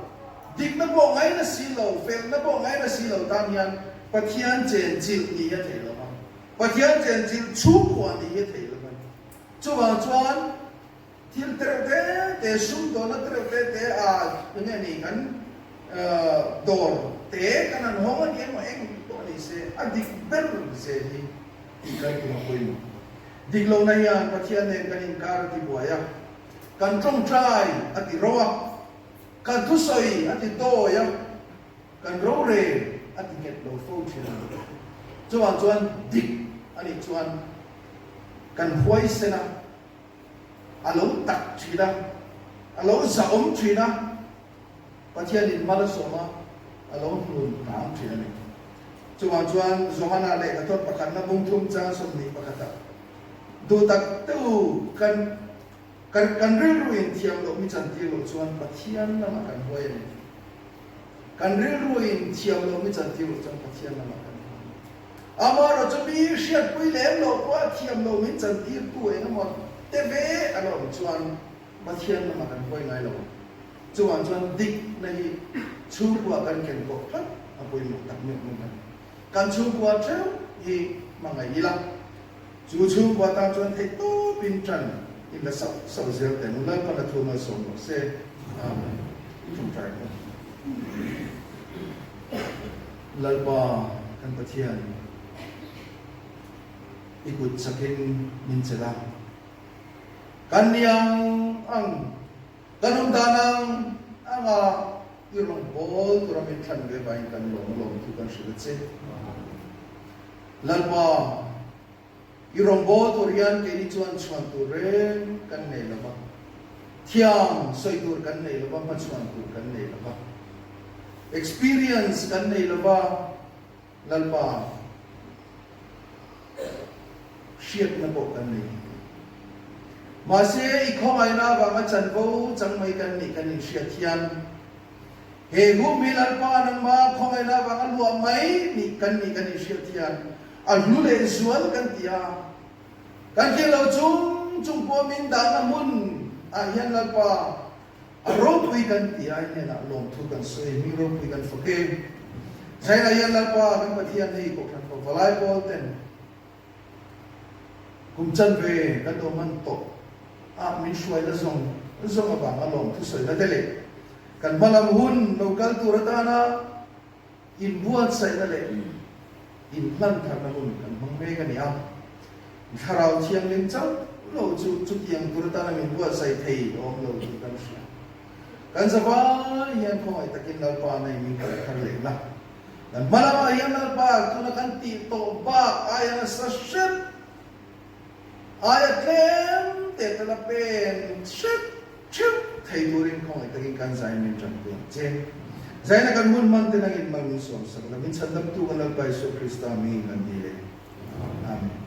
Dikna pawh ngaina si lo, felna pawh ngaina si lo tan hian Pathian chenchilh nih hi a theih lo va, Pathian chenchilh chhungkua nih hi a theih lo va ni. Chuvang chuan thil tereuh te te, sumdawnna tereuh te te a eng nge ni kan dawr te kan han hawng a ni emaw eng pawh ni se a dik ber zel hi tih kan tum a pawimawh. Dik lohna hian Pathian nen kan inkar a tibuai a, kan tawngtai a ti ro a. Kan thusawi a ti dawi a, kan rorel a ti nghet lo fo thin a ni. Chuvang chuan dik a nih chuan kan huaisen a, a lo tak thin a, a lo zahawm thin a, Pathianin mal a sawm a, a lo hnun hnang thin a ni. Chuvang chuan Johana lehkha thawt pakhatna bungthum chang 21 ah duh tak te u kan Kan kan rilru in thiam loh mi chantir loh chuan Pathian lamah kan huai a ni. Kan rilru in thiam loh mi chantir loh chuan Pathian lamah kan huai a ni. Amaherawh chu mi hriatpui lem loh pawh a thiam loh min chantirtu eng emaw te ve a la awm chuan Pathian lamah kan huai ngai lo ang. Chuvang chuan dikna hi chhungkua kan ken pawh tlat a pawimawh tak meuh meuh a ni. Kan chhungkua theuh hi hmangaih ila, chu chhungkua tan chuan theih tawpin ṭan in la sauh sauh zel teh ang. Lalpan a thu malsawm rawh se. Amen. Ṭawngṭai rawh. Lalpa kan Pathian, i kut chakin min chelh a, kan ni ang ang. Kan awm dan ang anga i rawn bawl tura min thlan ve vangin kan lawm a lawm thu kan hrilh a che. Lalpa, i rawn bawl tur hian keini chuan chhuan tur reng kan nei lo va, thiam sawi tur kan nei lo va, hmachhuan tur kan nei lo va, experience kan nei lo va, Lalpa, hriatna pawh kan nei hek lo. Mahse, i khawngaihna avanga chanvo chang mai kan nih kan inhriat hian, he hum hi Lalpa nangma khawngaihna avanga luah mai nih kan nih kan inhriat hian a hlu leh zual kan ti a. Kan thil lo chung chung pawh min dahna hmun ah hian Lalpa, A ropui kan ti ai hnenah lawmthu kan sawi, hming ropui kan fak e. Zaina hian Lalpa kan Pathian hei Kohhran Kawr Valai pawl ten kum chanve kan lo hman tawh a min hruaina zawng zawng avanga lawmthu sawina te leh kan hmalam hun lo kal tur atana Inbuatsaihna leh inhlantharna hun kan hmang mek a ni a, Thlarau Thianghlim chauh lo chu chutiang tur atana min buatsaih thei awm lo tih kan hria. Kan zavai hian khawngaih takin Lalpa nei min kalh thar leh la. Kan hma lamah hian Lalpa tuna kan tih tawh bak aia nasa hrep, aia tlem te tala pen hrep Theuh thei turin khawngaih takin kan zai min tanpui ang che. Zaina kan hun hman te nangin mal min sawmsak la, min chhandamtu kan Lalpa Isua Krista hmingin kan dil e. Amen.